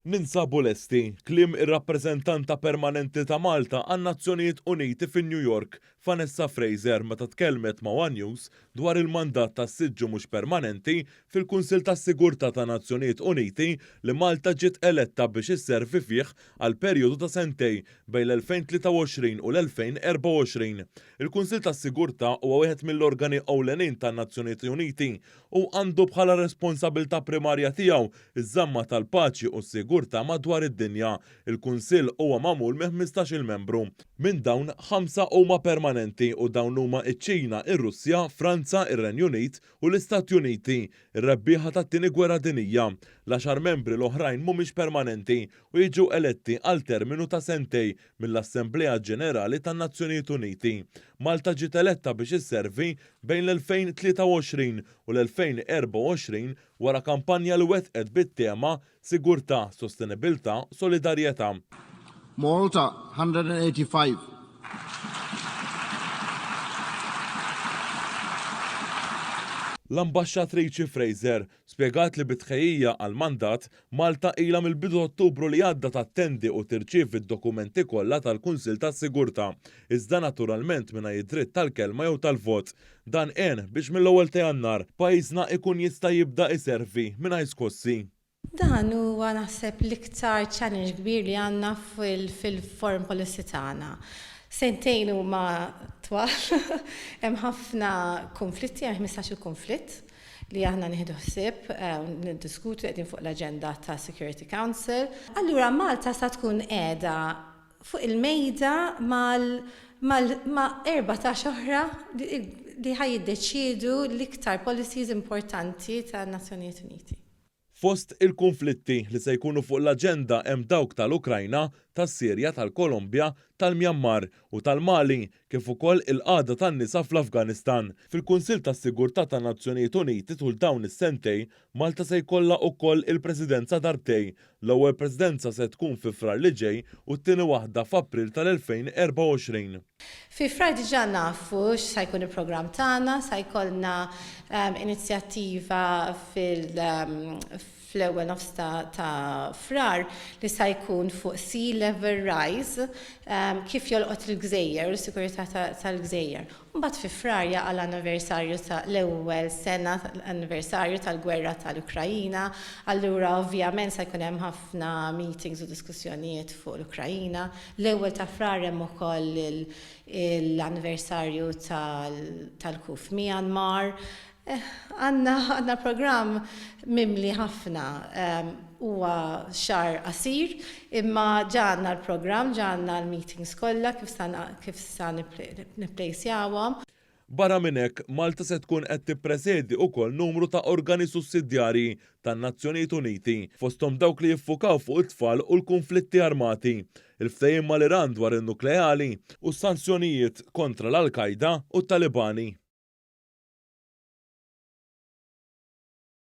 Ninsabu lesti, kliem ir-Rappreżentanta Permanenti ta' Malta għan-Nazzjonijiet Uniti fi New York, Vanessa Fraser meta tkellmet ma' one News dwar il-mandat tas-siġġu mhux permanenti fil-Kunsill tas-Sigurtà tan-Nazzjonijiet Uniti li Malta ġiet eletta biex isservi fih għal perjodu ta' sentejn bejn l-2023 u l-2024. Il-Kunsill tas-Sigurtà huwa wieħed mill-organi ewlenin tan-Nazzjonijiet Uniti u għandu bħala responsabilità primarja tiegħu ż-żamma tal-paċi u s-sigurtà madwar id-dinja. Il-Kunsill huwa magħmul minn ħmistax-il membru. Minn dawn, ħamsa huma permanenti u dawn huma ċ-Ċina, ir-Russja, Franza, ir-Renju Unit u l-Istati Uniti, ir-rebbieħa tat-Tieni Gwerra Dinjija. L-għaxar membri l-oħrajn mhumiex permanenti u jiġu eletti għal terminu ta' sentej mill-Assemblea Ġenerali tan-Nazzjonijiet Uniti. Malta ġiet eletta biex isservi bejn l-2023 u l-2024 wara kampanja li wettqet bit-tema Sigurtà, Sostenibilità, Solidarjetà. Malta, 185. L-Ambaxxatriċi Fraser spjegat li bi tħejjija għall-mandat, Malta ilha mill-bidu Ottubru li għadda tattendi u tirċievi d-dokumenti kollha tal-Kunsill tas-Sigurtà, iżda naturalment mingħajr id-dritt tal-kelma jew tal-vot. Dan għen biex mill-ewwel ta' Jannar, pajjiżna ikun jista' jibda iservi mingħajr skossi. Dan huwa naħseb l-iktar challenge kbir li għandna fil-foreign policy tagħna. Sentejn huma twal, hemm ħafna kunflitti, hemm ħmistax-il kunflitt li aħna nieħdu ħsieb u niddiskutu qegħdin fuq l-aġenda ta' Security Council. Allura Malta sa tkun qiegħda fuq il-mejda mal ma' 14 oħra li ħa jiddeċiedu l-iktar policies importanti tan-Nazzjonijiet Uniti. Fost il-kunflitti li se jkunu fuq l-aġenda hemm dawk tal-Ukrajna, tas-Sirja, tal-Kolombja, tal-Myanmar u tal-Mali kif ukoll il-qagħda tan-nisa fl-Afganistan. Fil-Kunsill tas-Sigurtà tan-Nazzjonijiet Uniti tul dawn is-sentejn, Malta se jkollha ukoll il-Presidenza darbtejn. L-ewwel Presidenza se tkun fi Frar li ġej u t-tieni waħda f'April tal-2024. Fi Frar diġà nafu x'sa jkun il-programm tagħna, sa jkollna inizjattiva fl-ewwel nofs ta' Frar li sa jkun fuq sea level rise, kif jolqot il-gżejjer u s-sikurità tal-gżejjer. Mbagħad fi Frar jaqa' l-anniversarju ta' l-ewwel sena anniversarju tal-gwerra tal-Ukrajina, allura ovvjament sa jkun hemm ħafna meetings u diskussjonijiet fuq l-Ukrajina. L-ewwel ta' Frar hemm ukoll l-anniversarju tal-coup f'Myanmar. Għandna għandna programm mimli ħafna. Huwa xahar qasir imma ġa għandna l-programm, ġa għandna l-meetings kollha kif sa kif sa nipplejsjawhom. Barra minn hekk, Malta se tkun qed tippresedi ukoll numru ta' organi sussidjarji tan-Nazzjonijiet Uniti, fosthom dawk li jiffukaw fuq it-tfal u l-kunflitti armati, il-ftehim mal-Iran dwar in-nukleali u s-sanzjonijiet kontra l-Al-Qaida u t-Talibani.